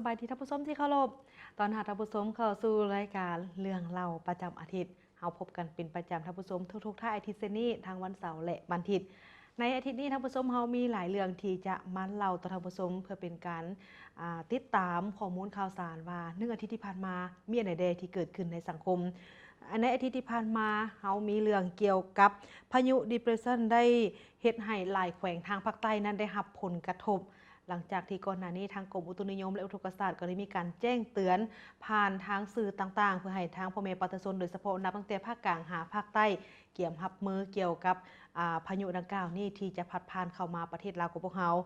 ສະບາຍດີທ່ານຜູ້ຊົມທີ່ເຄົາລົບ, ຕ້ອນຮັບທ່ານຜູ້ຊົມເຂົ້າສູ່ລາຍການເລື່ອງເລົ່າປະຈຳອາທິດ. ເຮົາພົບກັນເປັນປະຈຳທ່ານຜູ້ຊົມທຸກໆທ້າຍອາທິດເຊັ່ນນີ້ ທັງວັນເສົາ ແລະ ວັນທິດ. ໃນອາທິດນີ້ທ່ານຜູ້ຊົມເຮົາມີຫຼາຍເລື່ອງທີ່ຈະມາເລົ່າຕໍ່ທ່ານຜູ້ຊົມ ເພື່ອເປັນການ ອ່າ ຕິດຕາມຂໍ້ມູນຂ່າວສານວ່າ ໜຶ່ງອາທິດທີ່ຜ່ານມາມີອັນໃດແດ່ທີ່ເກີດຂຶ້ນໃນສັງຄົມ. ໃນອາທິດທີ່ຜ່ານມາເຮົາມີເລື່ອງກ່ຽວກັບພາຍຸ Depression ໄດ້ເຮັດໃຫ້ຫຼາຍແຂວງທາງພາກໃຕ້ນັ້ນໄດ້ຮັບຜົນກະທົບ ຫຼັງຈາກທີ່ກ່ອນໜ້ານີ້ທາງກົມອຸຕຸນິຍົມ ແລະ ອຸທົກກະສາດ ກໍໄດ້ມີການແຈ້ງເຕືອນຜ່ານທາງສື່ຕ່າງໆ ເພື່ອໃຫ້ທາງພໍ່ແມ່ປະຊາຊົນ ໂດຍສະເພາະນັບຕັ້ງແຕ່ພາກກາງຫາພາກໃຕ້ ກຽມຮັບມືກ່ຽວກັບ ອາ ພາຍຸດັ່ງກ່າວນີ້ທີ່ຈະພັດຜ່ານເຂົ້າມາປະເທດລາວຂອງພວກເຮົາ.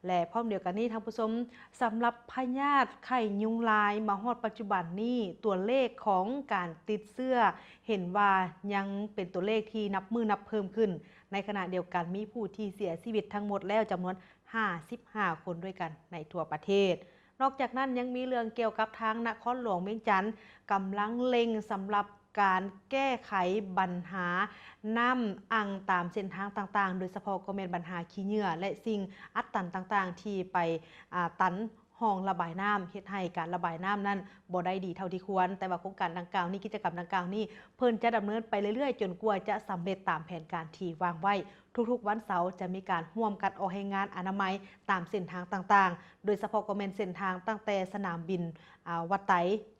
ແລະ ພ້ອມດຽວກັນນີ້ທ່ານຜູ້ຊົມ, ສຳລັບພະຍາດໄຂ້ຍຸງລາຍ ມາຮອດປັດຈຸບັນນີ້ ຕົວເລກຂອງການຕິດເຊື້ອ ເຫັນວ່າຍັງເປັນຕົວເລກທີ່ນັບມື້ນັບເພີ່ມຂຶ້ນ. ໃນຂະນະດຽວກັນ ມີຜູ້ທີ່ເສຍຊີວິດທັງໝົດແລ້ວຈຳນວນ ຫ້າສິບຫ້າຄົນດ້ວຍກັນໃນທົ່ວປະເທດ. ນອກຈາກນັ້ນຍັງມີເລື່ອງກ່ຽວກັບທາງນະຄອນຫຼວງວຽງຈັນ ກຳລັງເລັ່ງສຳລັບການແກ້ໄຂບັນຫານ້ຳອັ່ງຕາມເສັ້ນທາງຕ່າງໆ ໂດຍສະເພາະກໍແມ່ນບັນຫາຂີ້ເຫຍື້ອ ແລະ ສິ່ງອັດຕັນຕ່າງໆ ທີ່ໄປ ອາ ຕັນຮ່ອງລະບາຍນ້ຳ ເຮັດໃຫ້ການລະບາຍນ້ຳນັ້ນບໍ່ໄດ້ດີເທົ່າທີ່ຄວນ. ແຕ່ວ່າໂຄງການດັ່ງກ່າວນີ້ ກິດຈະກຳດັ່ງກ່າວນີ້ ເພິ່ນຈະດຳເນີນໄປເລື້ອຍໆ ຈົນກວ່າຈະສຳເລັດຕາມແຜນການທີ່ວາງໄວ້. ທຸກໆວັນເສົາຈະມີການຮ່ວມກັນອອກແຮງງານອະນາໄມຕາມເສັ້ນທາງຕ່າງໆ ໂດຍສະເພາະກໍແມ່ນເສັ້ນທາງຕັ້ງແຕ່ສະໜາມບິນ ອາ ວັດໄຕ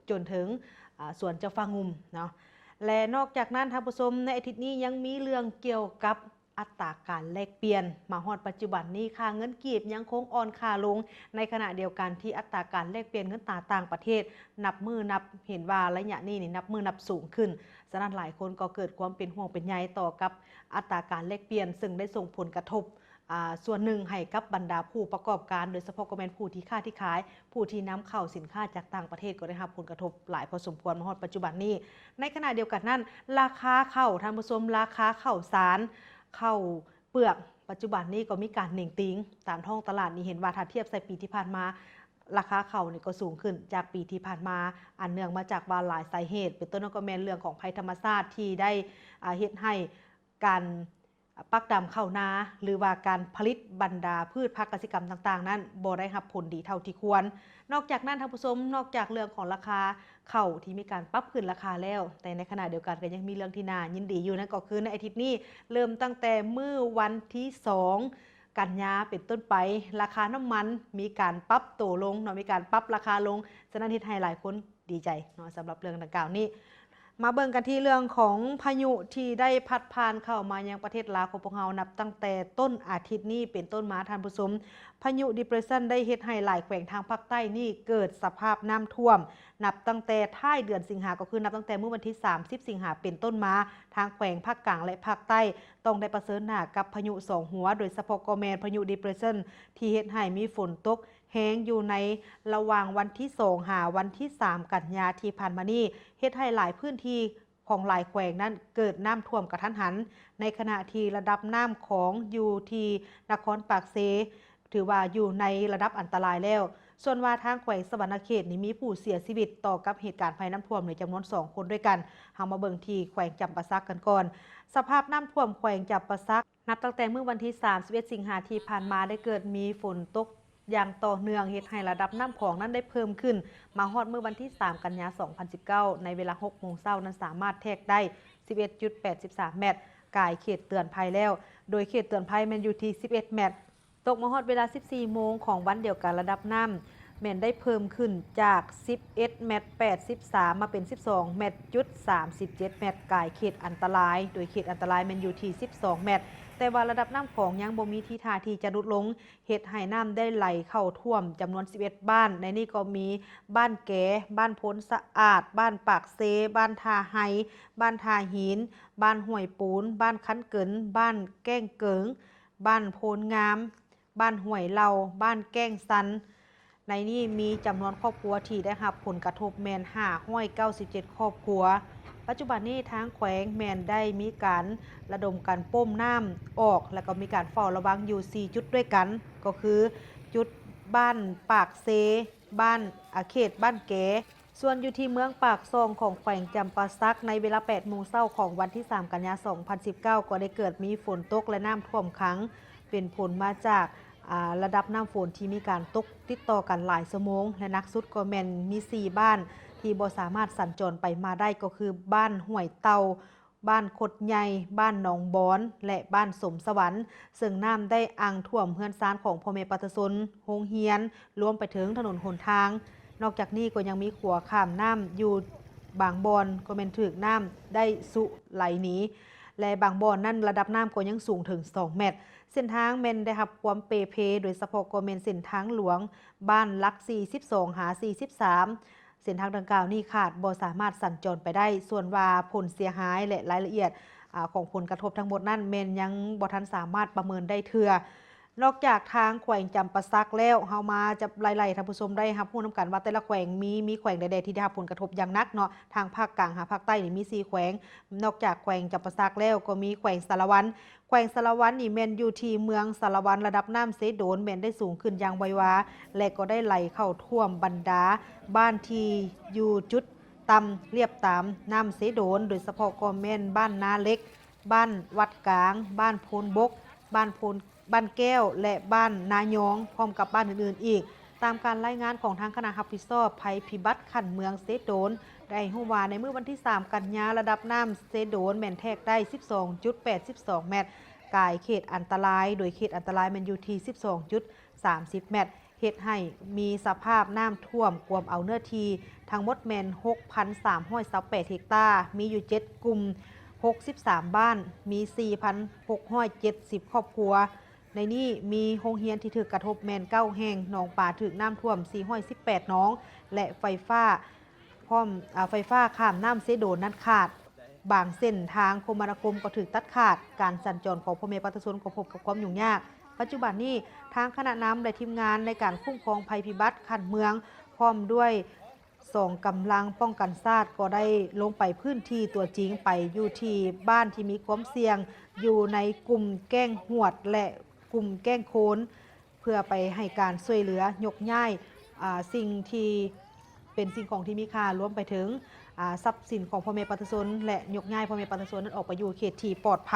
ຈົນເຖິງ ອາ ສວນເຈົ້າຟ້າງຸ່ມເນາະ. ແລະ ນອກຈາກນັ້ນທ່ານຜູ້ຊົມ ໃນອາທິດນີ້ຍັງມີເລື່ອງກ່ຽວກັບອັດຕາການແລກປ່ຽນ. ມາຮອດປັດຈຸບັນນີ້ ຄ່າເງິນກີບຍັງຄົງອ່ອນຄ່າລົງ, ໃນຂະນະດຽວກັນທີ່ອັດຕາການແລກປ່ຽນເງິນຕາຕ່າງປະເທດ ນັບມື້ນັບ ເຫັນວ່າໄລຍະນີ້ນີ້ ນັບມື້ນັບສູງຂຶ້ນ. ສະນັ້ນຫຼາຍຄົນກໍເກີດຄວາມເປັນຫ່ວງເປັນໃຍຕໍ່ກັບອັດຕາການແລກປ່ຽນ ເຊິ່ງໄດ້ສົ່ງຜົນກະທົບ ອາ ສ່ວນໜຶ່ງໃຫ້ກັບບັນດາຜູ້ປະກອບການ ໂດຍສະເພາະກໍແມ່ນຜູ້ທີ່ຄ້າທີ່ຂາຍ, ຜູ້ທີ່ນຳເຂົ້າສິນຄ້າຈາກຕ່າງປະເທດ ກໍໄດ້ຮັບຜົນກະທົບຫຼາຍພໍສົມຄວນມາຮອດປັດຈຸບັນນີ້. ໃນຂະນະດຽວກັນນັ້ນ ລາຄາເຂົ້າ, ທ່ານຜູ້ຊົມ, ລາຄາເຂົ້າສານ, ເຂົ້າເປືອກ ປັດຈຸບັນນີ້ກໍມີການເໜັງຕີງຕາມທ້ອງຕະຫຼາດນີ້. ເຫັນວ່າຖ້າທຽບໃສ່ປີທີ່ຜ່ານມາ ລາຄາເຂົ້ານີ້ກໍສູງຂຶ້ນຈາກປີທີ່ຜ່ານມາ ອັນເນື່ອງມາຈາກວ່າຫຼາຍສາເຫດ ເປັນຕົ້ນກໍແມ່ນເລື່ອງຂອງໄພທຳມະຊາດທີ່ໄດ້ ອາ ເຮັດໃຫ້ການ ປັກດຳເຂົ້ານາ ຫຼືວ່າການຜະລິດບັນດາພືດຜັກກະສິກຳຕ່າງໆນັ້ນ ບໍ່ໄດ້ຮັບຜົນດີເທົ່າທີ່ຄວນ. ນອກຈາກນັ້ນທ່ານຜູ້ຊົມ, ນອກຈາກເລື່ອງຂອງລາຄາເຂົ້າທີ່ມີການປັບຂຶ້ນລາຄາແລ້ວ, ແຕ່ໃນຂະນະດຽວກັນກໍຍັງມີເລື່ອງທີ່ໜ້າຍິນດີຢູ່, ນັ້ນກໍຄືໃນອາທິດນີ້ ເລີ່ມຕັ້ງແຕ່ມື້ວັນທີສອງ ກັນຍາເປັນຕົ້ນໄປ, ລາຄານ້ຳມັນມີການປັບໂຕລົງເນາະ, ມີການປັບລາຄາລົງ, ສະນັ້ນເຮັດໃຫ້ຫຼາຍຄົນ ດີໃຈເນາະ ສຳລັບເລື່ອງດັ່ງກ່າວນີ້. ມາເບິ່ງກັນທີ່ເລື່ອງຂອງພາຍຸທີ່ໄດ້ພັດຜ່ານເຂົ້າມາຍັງປະເທດລາວຂອງພວກເຮົາ ນັບຕັ້ງແຕ່ຕົ້ນອາທິດນີ້ເປັນຕົ້ນມາ ທ່ານຜູ້ຊົມ, ພາຍຸ Depression ໄດ້ເຮັດໃຫ້ຫຼາຍແຂວງທາງພາກໃຕ້ນີ້ເກີດສະພາບນ້ຳຖ້ວມ ນັບຕັ້ງແຕ່ທ້າຍເດືອນສິງຫາ ກໍຄືນັບຕັ້ງແຕ່ມື້ວັນທີສາມສິບສິງຫາເປັນຕົ້ນມາ, ທາງແຂວງພາກກາງ ແລະ ພາກໃຕ້ ຕ້ອງໄດ້ປະເຊີນໜ້າກັບພາຍຸສອງຫົວ, ໂດຍສະເພາະກໍແມ່ນພາຍຸ Depression ທີ່ເຮັດໃຫ້ມີຝົນຕົກ ແຮງຢູ່ໃນລະຫວ່າງວັນທີສອງຫາວັນທີສາມກັນຍາທີ່ຜ່ານມານີ້ ເຮັດໃຫ້ຫຼາຍພື້ນທີ່ຂອງຫຼາຍແຂວງນັ້ນເກີດນ້ຳຖ້ວມກະທັນຫັນ, ໃນຂະນະທີ່ລະດັບນ້ຳຂອງຢູ່ທີ່ນະຄອນປາກເຊ ຖືວ່າຢູ່ໃນລະດັບອັນຕະລາຍແລ້ວ. ສ່ວນວ່າທາງແຂວງສະຫວັນນະເຂດນີ້ມີຜູ້ເສຍຊີວິດຕໍ່ກັບເຫດການໄພນ້ຳຖ້ວມໃນຈຳນວນສອງຄົນດ້ວຍກັນ. ເຮົາມາເບິ່ງທີ່ແຂວງຈຳປາສັກກັນກ່ອນ. ສະພາບນ້ຳຖ້ວມແຂວງຈຳປາສັກ ນັບຕັ້ງແຕ່ມື້ວັນທີສາມສິບເອັດສິງຫາທີ່ຜ່ານມາ ໄດ້ເກີດມີຝົນຕົກຢ່າງຕໍ່ເນື່ອງ ເຮັດໃຫ້ລະດັບນ້ຳຂອງນັ້ນໄດ້ເພີ່ມຂຶ້ນ ມາຮອດມື້ວັນທີສາມກັນຍາສອງພັນສິບເກົ້າ ໃນເວລາຫົກໂມງເຊົ້ານັ້ນ ສາມາດແທກໄດ້ສິບເອັດຈຸດແປດສິບສາມແມັດ, ກາຍເຂດເຕືອນໄພແລ້ວ, ໂດຍເຂດເຕືອນໄພແມ່ນຢູ່ທີ່ສິບເອັດແມັດ. ຕົກມາຮອດເວລາສິບສີ່ໂມງຂອງວັນດຽວກັນ ລະດັບນ້ຳ ແມ່ນໄດ້ເພີ່ມຂຶ້ນຈາກສິບເອັດແມັດແປດສິບສາມ ມາເປັນສິບສອງແມັດຈຸດສາມສິບເຈັດແມັດ ກາຍເຂດອັນຕະລາຍ, ໂດຍເຂດອັນຕະລາຍແມ່ນຢູ່ທີ່ສິບສອງແມັດ, ແຕ່ວ່າລະດັບນ້ຳຂອງຍັງບໍ່ມີທີທ່າທີ່ຈະຫຼຸດລົງ, ເຮັດໃຫ້ນ້ຳໄດ້ໄຫຼເຂົ້າຖ້ວມຈຳນວນສິບເອັດບ້ານ, ໃນນີ້ກໍມີບ້ານແກ, ບ້ານໂພນສະອາດ, ບ້ານປາກເຊ, ບ້ານທ່າໄຮ, ບ້ານທ່າຫີນ, ບ້ານຫ້ວຍປູນ, ບ້ານຄັນເກີນ, ບ້ານແກ້ງເກີງ, ບ້ານໂພນງາມ, ບ້ານຫ້ວຍເຫຼົ່າ, ບ້ານແກ້ງຊັນ. ໃນນີ້ມີຈຳນວນຄອບຄົວທີ່ໄດ້ຮັບຜົນກະທົບແມ່ນຫ້າຮ້ອຍເກົ້າສິບເຈັດຄອບຄົວ. ປັດຈຸບັນນີ້ທາງແຂວງແມ່ນໄດ້ມີການລະດົມກັນປົມນ້ຳອອກ ແລະ ກໍມີການເຝົ້າລະວັງຢູ່ສີ່ຈຸດດ້ວຍກັນ, ກໍຄືຈຸດບ້ານປາກເຊ, ບ້ານ ອາ ເຂດບ້ານແກ. ສ່ວນຢູ່ທີ່ເມືອງປາກຊ່ອງຂອງແຂວງຈຳປາສັກ ໃນເວລາແປດໂມງເຊົ້າຂອງວັນທີສາມກັນຍາສອງພັນສິບເກົ້າ ກໍໄດ້ເກີດມີຝົນຕົກ ແລະ ນ້ຳຖ້ວມຂັງ ເປັນຜົນມາຈາກ ອາ ລະດັບນ້ຳຝົນທີ່ມີການຕົກຕິດຕໍ່ກັນຫຼາຍຊົ່ວໂມງ ແລະ ໜັກສຸດກໍແມ່ນມີສີ່ບ້ານທີ່ບໍ່ສາມາດສັນຈອນໄປມາໄດ້ ກໍຄືບ້ານຫ້ວຍເຕົ່າ, ບ້ານຄົດໃຫຍ່, ບ້ານໜອງບອນ ແລະ ບ້ານສົມສະຫວັນ, ເຊິ່ງນ້ຳໄດ້ອັ່ງຖ້ວມເຮືອນຊານຂອງພໍ່ແມ່ປະຊາຊົນ, ໂຮງຮຽນ, ລວມໄປເຖິງຖະໜົນຫົນທາງ. ນອກຈາກນີ້ກໍຍັງມີຂົວຂ້າມນ້ຳຢູ່ບາງບ່ອນກໍແມ່ນຖືກນ້ຳໄດ້ຊຸໄຫຼໜີ ແລະ ບາງບ່ອນນັ້ນລະດັບນ້ຳກໍຍັງສູງເຖິງສອງແມັດ. ເສັ້ນທາງແມ່ນໄດ້ຮັບຄວາມເປ່ເພ ໂດຍສະເພາະກໍແມ່ນເສັ້ນທາງຫຼວງບ້ານຫຼັກສີ່ສິບສອງຫາສີ່ສິບສາມ. ເສັ້ນທາງດັ່ງກ່າວນີ້ຂາດ ບໍ່ສາມາດສັນຈອນໄປໄດ້. ສ່ວນວ່າຜົນເສຍຫາຍ ແລະ ລາຍລະອຽດ ອາ ຂອງຜົນກະທົບທັງໝົດນັ້ນ ແມ່ນຍັງບໍ່ທັນສາມາດປະເມີນໄດ້ເທື່ອ. ນອກຈາກທາງແຂວງຈຳປາສັກແລ້ວ, ເຮົາມາຈະໄລ່ໆ ທ່ານຜູ້ຊົມໄດ້ຮັບຮູ້ນຳກັນວ່າແຕ່ລະແຂວງມີ ມີແຂວງໃດໆທີ່ໄດ້ຮັບຜົນກະທົບຢ່າງໜັກເນາະ. ທາງພາກກາງຫາພາກໃຕ້ນີ້ມີສີ່ແຂວງ, ນອກຈາກແຂວງຈຳປາສັກແລ້ວ ກໍມີແຂວງສາລະວັນ. ແຂວງສາລະວັນນີ້ແມ່ນຢູ່ທີ່ເມືອງສາລະວັນ, ລະດັບນ້ຳເຊໂດນແມ່ນໄດ້ສູງຂຶ້ນຢ່າງໄວວາ ແລະ ກໍໄດ້ໄຫຼເຂົ້າຖ້ວມບັນດາບ້ານທີ່ຢູ່ຈຸດຕ່ຳລຽບຕາມນ້ຳເຊໂດນ, ໂດຍສະເພາະກໍແມ່ນບ້ານນາເຫຼັກ, ບ້ານວັດກາງ, ບ້ານໂພນບົກ, ບ້ານໂພນ ບ້ານແກ້ວ ແລະ ບ້ານນາຍອງ ພ້ອມກັບບ້ານອື່ນໆອີກ. ຕາມການລາຍງານຂອງທາງຄະນະຮັບຜິດຊອບໄພພິບັດຂັ້ນເມືອງເຊໂດນ ໄດ້ໃຫ້ຮູ້ວ່າ ໃນມື້ວັນທີສາມກັນຍາ ລະດັບນ້ຳເຊໂດນແມ່ນແທກໄດ້ສິບສອງຈຸດແປດສິບສອງແມັດ, ກາຍເຂດອັນຕະລາຍ ໂດຍເຂດອັນຕະລາຍແມ່ນຢູ່ທີ່ສິບສອງຈຸດສາມສິບແມັດ, ເຮັດໃຫ້ມີສະພາບນ້ຳຖ້ວມກວມເອົາເນື້ອທີ່ທັງໝົດແມ່ນຫົກພັນສາມຮ້ອຍຊາວແປດເຮັກຕາ, ມີຢູ່ເຈັດກຸ່ມ ຫົກສິບສາມບ້ານ, ມີສີ່ພັນຫົກຮ້ອຍເຈັດສິບຄອບຄົວ. ໃນນີ້ມີໂຮງຮຽນທີ່ຖືກກະທົບແມ່ນເກົ້າແຫ່ງ, ໜອງປາຖືກນ້ຳຖ້ວມສີ່ຮ້ອຍສິບແປດໜອງ ແລະ ໄຟຟ້າພ້ອມ ອາ ໄຟຟ້າຂ້າມນ້ຳເຊໂດນນັ້ນຂາດ. ບາງເສັ້ນທາງຄົມມະນາຄົມກໍຖືກຕັດຂາດ, ການສັນຈອນຂອງພໍ່ແມ່ປະຊາຊົນກໍພົບກັບຄວາມຫຍຸ້ງຍາກ. ປັດຈຸບັນນີ້ ທາງຄະນະນຳ ແລະ ທີມງານໃນການຄຸ້ມຄອງໄພພິບັດຂັ້ນເມືອງ ພ້ອມດ້ວຍ ສອງກຳລັງປ້ອງກັນຊາດກໍໄດ້ລົງໄປພື້ນທີ່ຕົວຈິງ, ໄປຢູ່ທີ່ບ້ານທີ່ມີຄວາມສ່ຽງ ຢູ່ໃນກຸ່ມແກ້ງຫວດ ແລະ ກຸ່ມແກ້ງໂຄນ ເພື່ອໄປໃຫ້ການຊ່ວຍເຫຼືອຍົກຍ້າຍ ອາ ສິ່ງທີ່ເປັນສິ່ງຂອງທີ່ມີຄ່າ, ລວມໄປເຖິງ ອາ ຊັບສິນຂອງພໍ່ແມ່ປະຊາຊົນ ແລະ ຍົກຍ້າຍພໍ່ແມ່ປະຊາຊົນນັ້ນອອກໄປຢູ່ເຂດທີ່ປອດໄພ.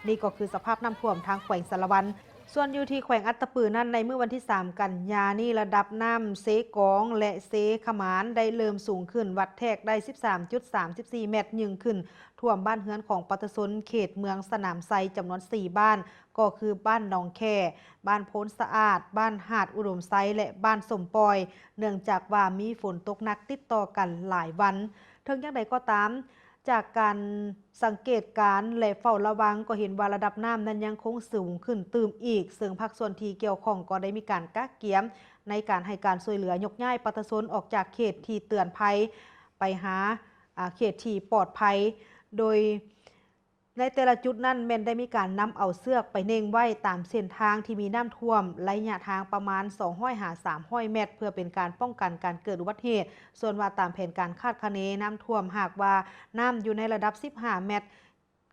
ນີ້ກໍຄືສະພາບນ້ຳຖ້ວມທາງແຂວງສາລະວັນ. ສ່ວນຢູ່ທີ່ແຂວງອັດຕະປືນັ້ນ, ໃນມື້ວັນທີສາມກັນຍານີ້, ລະດັບນ້ຳເຊກອງ ແລະ ເຊຂະໝານ ໄດ້ເລີ່ມສູງຂຶ້ນ, ວັດແທກໄດ້ສິບສາມຈຸດສາມສິບສີ່ແມັດ, ຍິ່ງຂຶ້ນຖ້ວມບ້ານເຮືອນຂອງປະຊາຊົນເຂດເມືອງສະໜາມໄຊ ຈຳນວນສີ່ບ້ານ, ກໍຄືບ້ານໜອງແຂ້, ບ້ານໂພນສະອາດ, ບ້ານຫາດອຸດົມໄຊ ແລະ ບ້ານສົມປ່ອຍ, ເນື່ອງຈາກວ່າມີຝົນຕົກໜັກຕິດຕໍ່ກັນຫຼາຍວັນ. ເຖິງຢ່າງໃດກໍຕາມ, ຈາກການສັງເກດການ ແລະ ເຝົ້າລະວັງ ກໍເຫັນວ່າລະດັບນ້ຳນັ້ນຍັງຄົງສູງຂຶ້ນຕື່ມອີກ, ເຊິ່ງພາກສ່ວນທີ່ກ່ຽວຂ້ອງກໍໄດ້ມີການກະກຽມໃນການໃຫ້ການຊ່ວຍເຫຼືອຍົກຍ້າຍປະຊາຊົນອອກຈາກເຂດທີ່ເຕືອນໄພ ໄປຫາ ອາ ເຂດທີ່ປອດໄພ, ໂດຍໃນແຕ່ລະຈຸດນັ້ນແມ່ນໄດ້ມີການນຳເອົາເຊືອກໄປເນັ່ງໄວ້ຕາມເສັ້ນທາງທີ່ມີນ້ຳຖ້ວມ ໄລຍະທາງປະມານສອງຮ້ອຍຫາສາມຮ້ອຍແມັດ ເພື່ອເປັນການປ້ອງກັນການເກີດອຸບັດເຫດ. ສ່ວນວ່າຕາມແຜນການຄາດຄະເນນ້ຳຖ້ວມ, ຫາກວ່ານ້ຳຢູ່ໃນລະດັບສິບຫ້າແມັດ,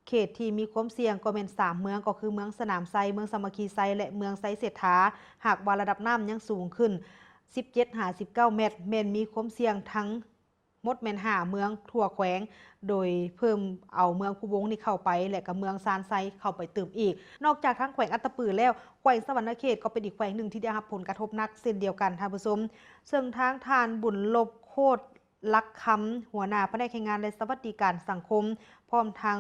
ເຂດທີ່ມີຄວາມສ່ຽງກໍແມ່ນສາມເມືອງ, ກໍຄືເມືອງສະໜາມໄຊ, ເມືອງສາມັກຄີໄຊ ແລະ ເມືອງໄຊເສດຖາ. ຫາກວ່າລະດັບນ້ຳຍັງສູງຂຶ້ນສິບເຈັດຫາສິບເກົ້າແມັດ, ແມ່ນມີຄວາມສ່ຽງທັງໝົດແມ່ນຫ້າເມືອງທົ່ວແຂວງ, ໂດຍເພີ່ມເອົາເມືອງພູວົງນີ້ເຂົ້າໄປ ແລະ ກໍເມືອງຊານໄຊເຂົ້າໄປຕື່ມອີກ. ນອກຈາກທາງແຂວງອັດຕະປືແລ້ວ, ແຂວງສະຫວັນນະເຂດກໍເປັນອີກແຂວງໜຶ່ງທີ່ໄດ້ຮັບຜົນກະທົບໜັກເຊັ່ນດຽວກັນ, ທ່ານຜູ້ຊົມ. ເຊິ່ງທາງທ່ານ ບຸນລົບ ໂຄດ ຫຼັກຄຳ, ຫົວໜ້າພະແນກແຮງງານ ແລະ ສະຫວັດດີການສັງຄົມ, ພ້ອມທັງ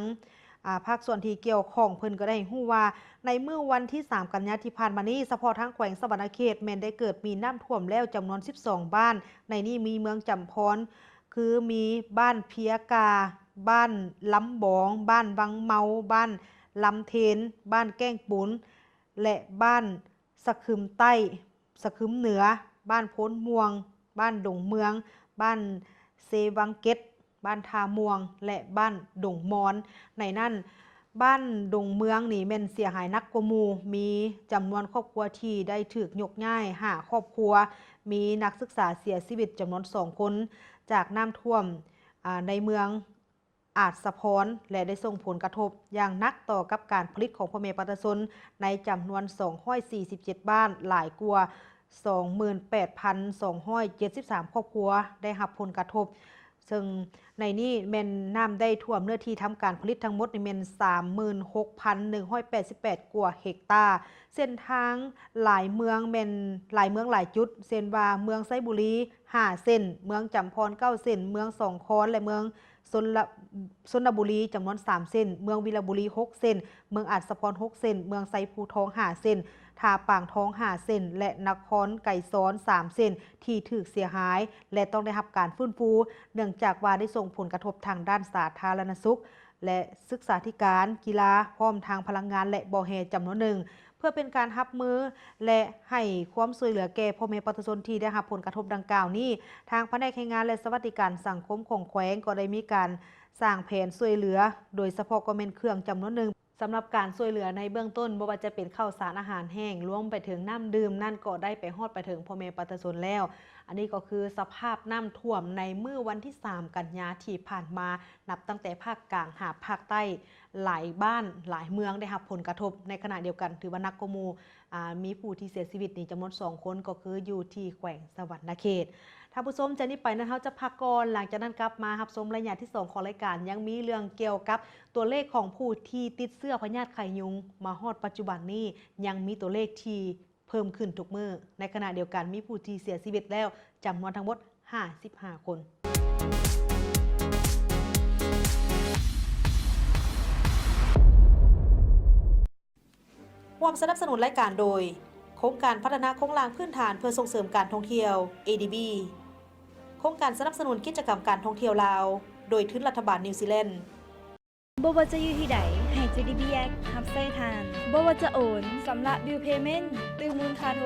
ອາ ພາກສ່ວນທີ່ກ່ຽວຂ້ອງ, ເພິ່ນກໍໄດ້ໃຫ້ຮູ້ວ່າ ໃນມື້ວັນທີສາມກັນຍາທີ່ຜ່ານມານີ້, ສະເພາະທາງແຂວງສະຫວັນນະເຂດແມ່ນໄດ້ເກີດມີນ້ຳຖ້ວມແລ້ວຈຳນວນສິບສອງບ້ານ, ໃນນີ້ມີເມືອງຈຳພອນ ຄືມີບ້ານເພຍກາ, ບ້ານລຳບອງ, ບ້ານວັງເມົາ, ບ້ານລຳເທນ, ບ້ານແກ້ງປູນ ແລະ ບ້ານ ສະຄຶມໃຕ້, ສະຄຶມເໜືອ, ບ້ານໂພນມ່ວງ, ບ້ານດົງເມືອງ, ບ້ານເຊວັງເກັດ, ບ້ານທ່າມ່ວງ ແລະ ບ້ານດົງມອນ. ໃນນັ້ນ, ບ້ານດົງເມືອງນີ້ແມ່ນເສຍຫາຍໜັກກວ່າໝູ່, ມີຈຳນວນຄອບຄົວທີ່ໄດ້ຖືກຍົກຍ້າຍຫ້າຄອບຄົວ, ມີນັກສຶກສາເສຍຊີວິດຈຳນວນສອງຄົນ ຈາກນ້ຳຖ້ວມ, ອາ, ໃນເມືອງ ອາດສະພອນ ແລະ ໄດ້ສົ່ງຜົນກະທົບຢ່າງໜັກຕໍ່ກັບການຜະລິດຂອງພໍ່ແມ່ປະຊາຊົນໃນຈຳນວນສອງຮ້ອຍສີ່ສິບເຈັດບ້ານ, ຫຼາຍກວ່າສອງໝື່ນແປດພັນສອງຮ້ອຍເຈັດສິບສາມຄອບຄົວໄດ້ຮັບຜົນກະທົບ, ເຊິ່ງ ໃນນີ້ແມ່ນນ້ຳໄດ້ຖ້ວມເນື້ອທີ່ທຳການຜະລິດທັງໝົດນີ້ແມ່ນສາມໝື່ນຫົກພັນໜຶ່ງຮ້ອຍແປດສິບແປດກວ່າເຮັກຕາ. ເສັ້ນທາງຫຼາຍເມືອງແມ່ນ ຫຼາຍເມືອງຫຼາຍຈຸດ ເຊັ່ນວ່າເມືອງໄຊບູລີຫ້າເສັ້ນ, ເມືອງຈຳພອນເກົ້າເສັ້ນ, ເມືອງສອງຄອນ ແລະ ເມືອງຊົນລະ ຊົນນະບູລີຈຳນວນສາມເສັ້ນ, ເມືອງວິລະບູລີຫົກເສັ້ນ, ເມືອງອາດສະພອນຫົກເສັ້ນ, ເມືອງໄຊພູທອງຫ້າເສັ້ນ, ທ່າປາງທອງຫ້າເສັ້ນ ແລະ ນະຄອນໄກສອນສາມເສັ້ນ ທີ່ຖືກເສຍຫາຍ ແລະ ຕ້ອງໄດ້ຮັບການຟື້ນຟູ ເນື່ອງຈາກວ່າໄດ້ສົ່ງຜົນກະທົບທາງດ້ານສາທາລະນະສຸກ ແລະ ສຶກສາທິການ, ກິລາ ພ້ອມທາງພະລັງງານ ແລະ ບໍ່ແຮ່ຈຳນວນໜຶ່ງ. ເພື່ອເປັນການຮັບມື ແລະ ໃຫ້ຄວາມຊ່ວຍເຫຼືອແກ່ພໍ່ແມ່ປະຊາຊົນທີ່ໄດ້ຮັບຜົນກະທົບດັ່ງກ່າວນີ້, ທາງພະແນກແຮງງານ ແລະ ສະຫວັດດີການສັງຄົມຂອງແຂວງກໍໄດ້ມີການສ້າງແຜນຊ່ວຍເຫຼືອ, ໂດຍສະເພາະກໍແມ່ນເຄື່ອງຈຳນວນໜຶ່ງ ສຳລັບການຊ່ວຍເຫຼືອໃນເບື້ອງຕົ້ນ, ບໍ່ວ່າຈະເປັນເຂົ້າສານອາຫານແຫ້ງ, ລວມໄປເຖິງນ້ຳດື່ມນັ້ນ ກໍໄດ້ໄປຮອດໄປເຖິງພໍ່ແມ່ປະຊາຊົນແລ້ວ. ອັນນີ້ກໍຄືສະພາບນ້ຳຖ້ວມໃນມື້ວັນທີສາມກັນຍາທີ່ຜ່ານມາ, ນັບຕັ້ງແຕ່ພາກກາງຫາພາກໃຕ້, ຫຼາຍບ້ານ, ຫຼາຍເມືອງໄດ້ຮັບຜົນກະທົບ. ໃນຂະນະດຽວກັນ ຖືວ່າໜັກກວ່າໝູ່, ອາ, ມີຜູ້ທີ່ເສຍຊີວິດນີ້ຈຳນວນສອງຄົນ, ກໍຄືຢູ່ທີ່ແຂວງສະຫວັນນະເຂດ. ທ່ານຜູ້ຊົມ, ຈາກນີ້ໄປນັ້ນເຮົາຈະພັກກ່ອນ, ຫຼັງຈາກນັ້ນກັບມາຮັບຊົມໄລຍະທີສອງຂອງລາຍການ, ຍັງມີເລື່ອງກ່ຽວກັບຕົວເລກຂອງຜູ້ທີ່ຕິດເຊື້ອພະຍາດໄຂ້ຍຸງ ມາຮອດປັດຈຸບັນນີ້ ຍັງມີຕົວເລກທີ່ເພີ່ມຂຶ້ນທຸກມື້. ໃນຂະນະດຽວກັນ ມີຜູ້ທີ່ເສຍຊີວິດແລ້ວຈຳນວນທັງໝົດຫ້າສິບຫ້າຄົນ. ຮ່ວມສະໜັບສະໜູນລາຍການໂດຍ ໂຄງການພັດທະນາໂຄງລ່າງພື້ນຖານເພື່ອສົ່ງເສີມການທ່ອງທ່ຽວ ເອດີບີ, ໂຄງການສະໜັບສະໜູນກິດຈະກຳການທ່ອງທ່ຽວລາວ ໂດຍທຶນລັດຖະບານນິວຊີແລນ. ບໍ່ວ່າຈະຢູ່ທີ່ໃດ, ໃຫ້ ເຈດີບີເອັສ ຮັບໃຊ້ທ່ານ. ບໍ່ວ່າຈະໂອນ, ຊຳລະບິວເພເມັນ, ຕື່ມມູນຄ່າໂທ,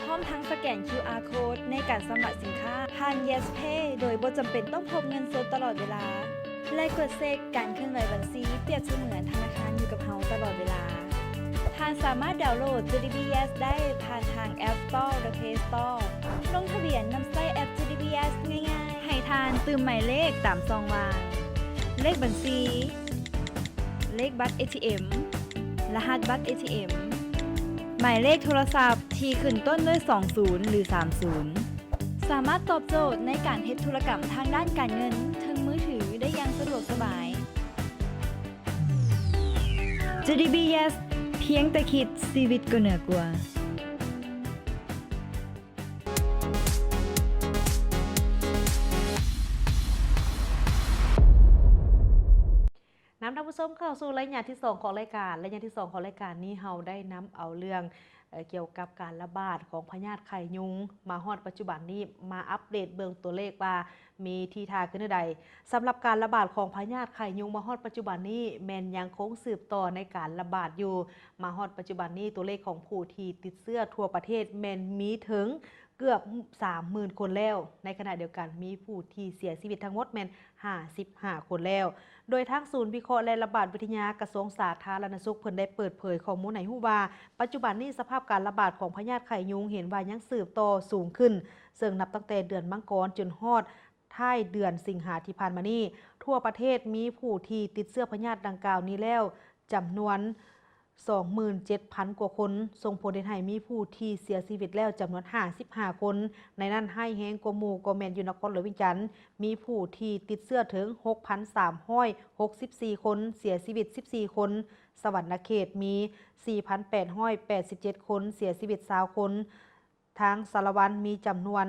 ພ້ອມທັງສະແກນຄິວອາໂຄດໃນການຊຳລະສິນຄ້າຜ່ານ Yes Pay ໂດຍບໍ່ຈຳເປັນຕ້ອງພົກເງິນສົດຕະຫຼອດເວລາ ແລະ ກວດເຊັກການເຄື່ອນໄຫວບັນຊີ ປຽບສະເໝືອນທະນາຄານຢູ່ກັບເຮົາຕະຫຼອດເວລາ. ທ່ານສາມາດດາວໂຫຼດ ເຈດີບີເອັສ ໄດ້ຜ່ານທາງ App Store ແລະ Play Store. ລົງທະບຽນນຳໃຊ້ແອັບ ເຈດີບີເອັສ ງ່າຍໆ. ໃຫ້ທ່ານຕື່ມໝາຍເລກຕາມຊ່ອງວ່າງ, ເລກບັນຊີ, ເລກບັດເອທີເອັມ, ລະຫັດບັດເອທີເອັມ, ໝາຍເລກໂທລະສັບທີ່ຂຶ້ນຕົ້ນດ້ວຍສອງສູນ ຫຼື ສາມສູນ. ສາມາດຕອບໂຈດໃນການເຮັດທຸລະກຳທາງດ້ານການເງິນເທິງມືຖືໄດ້ຢ່າງສະດວກສະບາຍ. ເຈດີບີເອັສ ພຽງແຕ່ຄິດ, ຊີວິດກໍເໜືອກວ່າ. ນຳທ່ານຜູ້ຊົມເຂົ້າສູ່ໄລຍະທີສອງຂອງລາຍການ. ໄລຍະທີສອງຂອງລາຍການນີ້ ເຮົາໄດ້ນຳເອົາເລື່ອງ ເອີ ກ່ຽວກັບການລະບາດຂອງພະຍາດໄຂ້ຍຸງ ມາຮອດປັດຈຸບັນນີ້ ມາອັບເດດເບິ່ງຕົວເລກວ່າມີທີ່ທ່າຂຶ້ນແນວໃດ. ສຳລັບການລະບາດຂອງພະຍາດໄຂ້ຍຸງມາຮອດປັດຈຸບັນນີ້ ແມ່ນຍັງຄົງສືບຕໍ່ໃນການລະບາດຢູ່. ມາຮອດປັດຈຸບັນນີ້ ຕົວເລກຂອງຜູ້ທີ່ຕິດເຊື້ອທົ່ວປະເທດແມ່ນມີເຖິງ ເກືອບສາມໝື່ນຄົນແລ້ວ. ໃນຂະນະດຽວກັນ ມີຜູ້ທີ່ເສຍຊີວິດທັງໝົດແມ່ນຫ້າສິບຫ້າຄົນແລ້ວ. ໂດຍທາງສູນວິເຄາະ ແລະ ລະບາດວິທະຍາ ກະຊວງສາທາລະນະສຸກ ເພິ່ນໄດ້ເປີດເຜີຍຂໍ້ມູນໃຫ້ຮູ້ວ່າ ປັດຈຸບັນນີ້ສະພາບການລະບາດຂອງພະຍາດໄຂ້ຍຸງເຫັນວ່າຍັງສືບຕໍ່ສູງຂຶ້ນ, ເຊິ່ງນັບຕັ້ງແຕ່ເດືອນມັງກອນຈົນຮອດທ້າຍເດືອນສິງຫາທີ່ຜ່ານມານີ້, ທົ່ວປະເທດມີຜູ້ທີ່ຕິດເຊື້ອພະຍາດດັ່ງກ່າວນີ້ແລ້ວ ຈຳນວນສອງໝື່ນເຈັດພັນກວ່າຄົນ, ສົ່ງຜົນເຮັດໃຫ້ມີຜູ້ທີ່ເສຍຊີວິດແລ້ວຈຳນວນຫ້າສິບຫ້າຄົນ. ໃນນັ້ນຮ້າຍແຮງກວ່າໝູ່ກໍແມ່ນຢູ່ນະຄອນຫຼວງວຽງຈັນ, ມີຜູ້ທີ່ຕິດເຊື້ອເຖິງຫົກພັນສາມຮ້ອຍຫົກສິບສີ່ຄົນ, ເສຍຊີວິດສິບສີ່ຄົນ, ສະຫວັນນະເຂດມີສີ່ພັນແປດຮ້ອຍແປດສິບເຈັດຄົນ, ເສຍຊີວິດຊາວຄົນ, ທາງສາລະວັນມີຈຳນວນ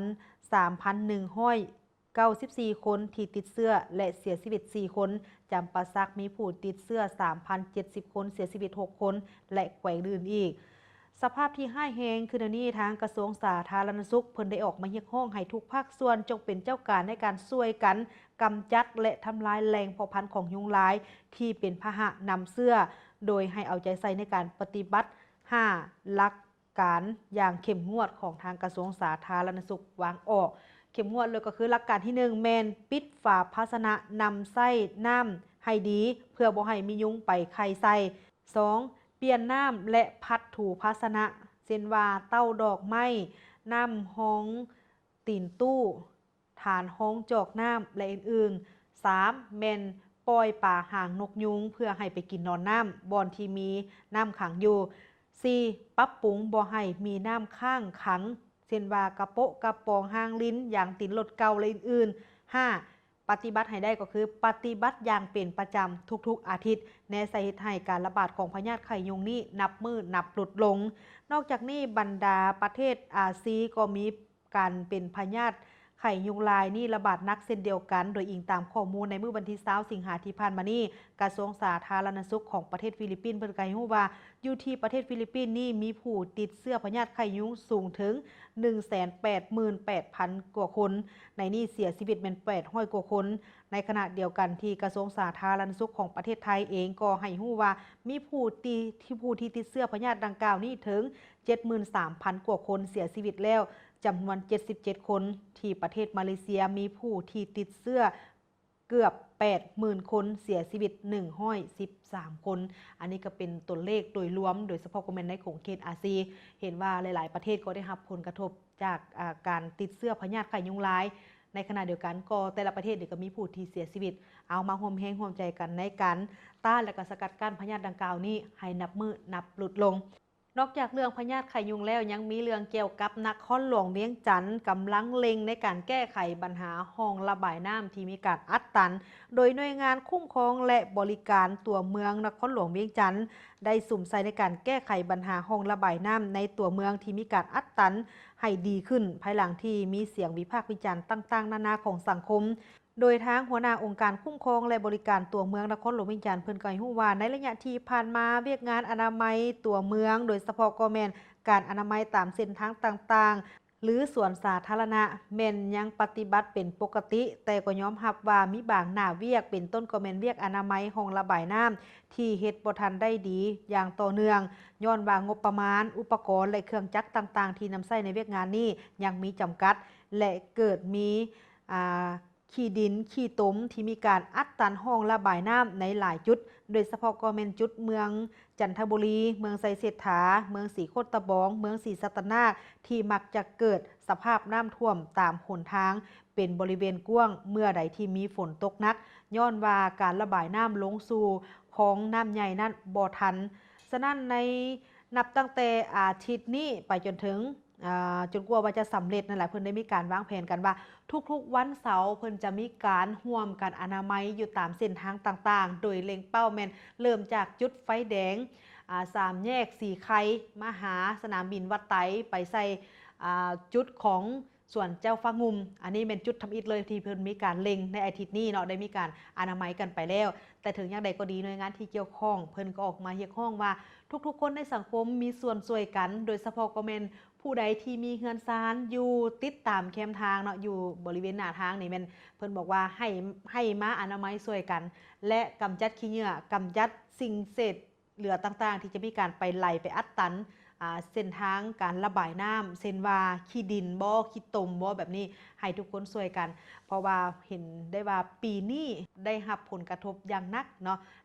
ສາມພັນໜຶ່ງຮ້ອຍ ເກົ້າສິບສີ່ຄົນທີ່ຕິດເຊື້ອ ແລະ ເສຍຊີວິດສີ່ຄົນ, ຈຳປາສັກມີຜູ້ຕິດເຊື້ອສາມພັນເຈັດສິບຄົນ, ເສຍຊີວິດຫົກຄົນ ແລະ ແຂວງອື່ນໆອີກ. ສະພາບທີ່ຮ້າຍແຮງຄືແນວນີ້, ທາງກະຊວງສາທາລະນະສຸກ ເພິ່ນໄດ້ອອກມາຮຽກຮ້ອງໃຫ້ທຸກພາກສ່ວນຈົ່ງເປັນເຈົ້າການໃນການຊ່ວຍກັນກຳຈັດ ແລະ ທຳລາຍແຫຼ່ງເພາະພັນຂອງຍຸງລາຍທີ່ເປັນພາຫະນຳເຊື້ອ, ໂດຍໃຫ້ເອົາໃຈໃສ່ໃນການປະຕິບັດຫ້າຫຼັກ ການຢ່າງເຂັ້ມງວດຂອງທາງກະຊວງສາທາລະນະສຸກວາງອອກ. ເຂັ້ມງວດເລີຍກໍຄືຫຼັກການທີໜຶ່ງ ແມ່ນປິດຝາພາຊະນະນຳໃຊ້ນ້ຳໃຫ້ດີ ເພື່ອບໍ່ໃຫ້ມີຍຸງໄປໄຂ່ໃສ່. ສອງ ປ່ຽນນ້ຳ ແລະ ພັດຖູພາຊະນະ ເຊັ່ນວ່າເຕົ້າດອກໄມ້, ນ້ຳຮອງຕີນຕູ້, ຖານຮອງຈອກນ້ຳ ແລະ ອື່ນໆ. ສາມ ແມ່ນປ່ອຍປາຫາງນົກຍຸງເພື່ອໃຫ້ໄປກິນນອນນ້ຳບ່ອນທີ່ມີນ້ຳຂັງຢູ່. ສີ່ ປັບປຸງບໍ່ໃຫ້ມີນ້ຳຄ້າງຂັງ ເຊັ່ນວ່າກະໂປະກະປອງ, ຮາງລິນ, ຢາງຕີນລົດເກົ່າ ແລະ ອື່ນໆ. ຫ້າ ປະຕິບັດໃຫ້ໄດ້ກໍຄືປະຕິບັດຢ່າງເປັນປະຈຳທຸກໆອາທິດ, ແນໃສ່ເຮັດໃຫ້ການລະບາດຂອງພະຍາດໄຂ້ຍຸງນີ້ນັບມື້ນັບຫຼຸດລົງ. ນອກຈາກນີ້, ບັນດາປະເທດອາຊີກໍມີ ການເປັນພະຍາດໄຂ້ຍຸງລາຍນີ້ລະບາດໜັກເຊັ່ນດຽວກັນ, ໂດຍອີງຕາມຂໍ້ມູນໃນມື້ວັນທີຊາວ ສິງຫາທີ່ຜ່ານມານີ້, ກະຊວງສາທາລະນະສຸກຂອງປະເທດຟີລິບປິນເພິ່ນກະໃຫ້ຮູ້ວ່າ ຢູ່ທີ່ປະເທດຟີລິບປິນນີ້ມີຜູ້ຕິດເຊື້ອພະຍາດໄຂ້ຍຸງສູງເຖິງ ໜຶ່ງແສນແປດໝື່ນແປດພັນກວ່າຄົນ, ໃນນີ້ເສຍຊີວິດແມ່ນ ແປດຮ້ອຍກວ່າຄົນ. ໃນຂະນະດຽວກັນທີ່ກະຊວງສາທາລະນະສຸກຂອງປະເທດໄທເອງກໍໃຫ້ຮູ້ວ່າ ມີຜູ້ທີ່ ທີ່ ຜູ້ທີ່ຕິດເຊື້ອພະຍາດດັ່ງກ່າວນີ້ເຖິງ ເຈັດໝື່ນສາມພັນກວ່າຄົນ, ເສຍຊີວິດແລ້ວຈຳນວນ ເຈັດສິບເຈັດຄົນ, ທີ່ປະເທດມາເລເຊຍມີຜູ້ທີ່ຕິດເຊື້ອເກືອບ ແປດໝື່ນຄົນ, ເສຍຊີວິດ ໜຶ່ງຮ້ອຍສິບສາມຄົນ. ອັນນີ້ກໍເປັນຕົວເລກໂດຍລວມ, ໂດຍສະເພາະກໍແມ່ນໃນຂົງເຂດອາຊີ. ເຫັນວ່າຫຼາຍໆປະເທດກໍໄດ້ຮັບຜົນກະທົບຈາກ ອາ ການຕິດເຊື້ອພະຍາດໄຂ້ຍຸງລາຍ. ໃນຂະນະດຽວກັນກໍແຕ່ລະປະເທດນີ້ກໍມີຜູ້ທີ່ເສຍຊີວິດ. ເອົາ ມາຮ່ວມແຮງຮ່ວມໃຈກັນໃນການຕ້ານ ແລະ ກໍສະກັດກັ້ນພະຍາດດັ່ງກ່າວນີ້ໃຫ້ນັບມື້ນັບຫຼຸດລົງ. ນອກຈາກເລື່ອງພະຍາດໄຂ້ຍຸງແລ້ວ, ຍັງມີເລື່ອງກ່ຽວກັບນະຄອນຫຼວງວຽງຈັນກຳລັງເລັ່ງໃນການແກ້ໄຂບັນຫາຮ່ອງລະບາຍນ້ຳທີ່ມີການອັດຕັນ, ໂດຍໜ່ວຍງານຄຸ້ມຄອງ ແລະ ບໍລິການຕົວເມືອງນະຄອນຫຼວງວຽງຈັນ ໄດ້ສຸມໃສ່ໃນການແກ້ໄຂບັນຫາຮ່ອງລະບາຍນ້ຳໃນຕົວເມືອງທີ່ມີການອັດຕັນໃຫ້ດີຂຶ້ນ, ພາຍຫຼັງທີ່ມີສຽງວິພາກວິຈານຕ່າງໆນານາຂອງສັງຄົມ. ໂດຍທາງຫົວໜ້າອົງການຄຸ້ມຄອງ ແລະ ບໍລິການຕົວເມືອງນະຄອນຫຼວງວຽງຈັນ ເພິ່ນກໍໃຫ້ຮູ້ວ່າ ໃນໄລຍະທີ່ຜ່ານມາ ວຽກງານອະນາໄມຕົວເມືອງ, ໂດຍສະເພາະກໍແມ່ນການອະນາໄມຕາມເສັ້ນທາງຕ່າງໆ ຫຼື ສວນສາທາລະນະ ແມ່ນຍັງປະຕິບັດເປັນປົກກະຕິ, ແຕ່ກໍຍອມຮັບວ່າມີບາງໜ້າວຽກ, ເປັນຕົ້ນກໍແມ່ນວຽກອະນາໄມຮ່ອງລະບາຍນ້ຳ ທີ່ເຮັດບໍ່ທັນໄດ້ດີຢ່າງຕໍ່ເນື່ອງ, ຍ້ອນວ່າງົບປະມານ, ອຸປະກອນ ແລະ ເຄື່ອງຈັກຕ່າງໆ ທີ່ນຳໃຊ້ໃນວຽກງານນີ້ຍັງມີຈຳກັດ ແລະ ເກີດມີ ອາ ຂີ້ດິນ, ຂີ້ຕົມ ທີ່ມີການອັດຕັນຮ່ອງລະບາຍນ້ຳໃນຫຼາຍຈຸດ, ໂດຍສະເພາະກໍແມ່ນຈຸດເມືອງຈັນທະບູລີ, ເມືອງໄຊເສດຖາ, ເມືອງສີໂຄດຕະບອງ, ເມືອງສີສັດຕະນາກ ທີ່ມັກຈະເກີດສະພາບນ້ຳຖ້ວມຕາມຫົນທາງເປັນບໍລິເວນກວ້າງ ເມື່ອໃດທີ່ມີຝົນຕົກໜັກ, ຍ້ອນວ່າການລະບາຍນ້ຳລົງສູ່ຄອງນ້ຳໃຫຍ່ນັ້ນບໍ່ທັນ. ສະນັ້ນ ໃນ ນັບຕັ້ງແຕ່ອາທິດນີ້ໄປຈົນເຖິງ ອາ ຈົນກວ່າວ່າຈະສຳເລັດນັ້ນແຫຼະ, ເພິ່ນໄດ້ມີການວາງແຜນກັນວ່າ ທຸກໆວັນເສົາເພິ່ນຈະມີການຮ່ວມກັນອະນາໄມຢູ່ຕາມເສັ້ນທາງຕ່າງໆ, ໂດຍເລັງເປົ້າແມ່ນເລີ່ມຈາກຈຸດໄຟແດງ ອາ ສາມແຍກສີໄຄ ມາຫາສະໜາມບິນວັດໄຕ, ໄປໃສ່ ອາ ຈຸດຂອງ ສວນເຈົ້າຟ້າງຸ່ມ. ອັນນີ້ແມ່ນຈຸດທຳອິດເລີຍທີ່ເພິ່ນມີການເລັງໃນອາທິດນີ້ເນາະ, ໄດ້ມີການອະນາໄມກັນໄປແລ້ວ. ແຕ່ເຖິງຢ່າງໃດກໍດີ, ໜ່ວຍງານທີ່ກ່ຽວຂ້ອງເພິ່ນກໍອອກມາຮຽກຮ້ອງວ່າ ທຸກໆຄົນໃນສັງຄົມມີສ່ວນຊ່ວຍກັນ, ໂດຍສະເພາະກໍແມ່ນຜູ້ໃດທີ່ມີເຮືອນຊານຢູ່ຕິດຕາມແຄມທາງເນາະ, ຢູ່ບໍລິເວນໜ້າທາງນີ້ແມ່ນເພິ່ນບອກວ່າໃຫ້ ໃຫ້ມາອະນາໄມຊ່ວຍກັນ ແລະ ກຳຈັດຂີ້ເຫຍື້ອ, ກຳຈັດສິ່ງເສດ ເຫຼືອຕ່າງໆ ທີ່ຈະມີການໄປໄຫຼໄປອັດຕັນ ອາ ເສັ້ນທາງການລະບາຍນ້ຳ ເຊັ່ນວ່າ ຂີ້ດິນບໍ ຂີ້ຕົມບໍ ແບບນີ້ ໃຫ້ທຸກຄົນຊ່ວຍກັນ, ເພາະວ່າເຫັນໄດ້ວ່າປີນີ້ໄດ້ຮັບຜົນກະທົບຢ່າງໜັກເນາະ,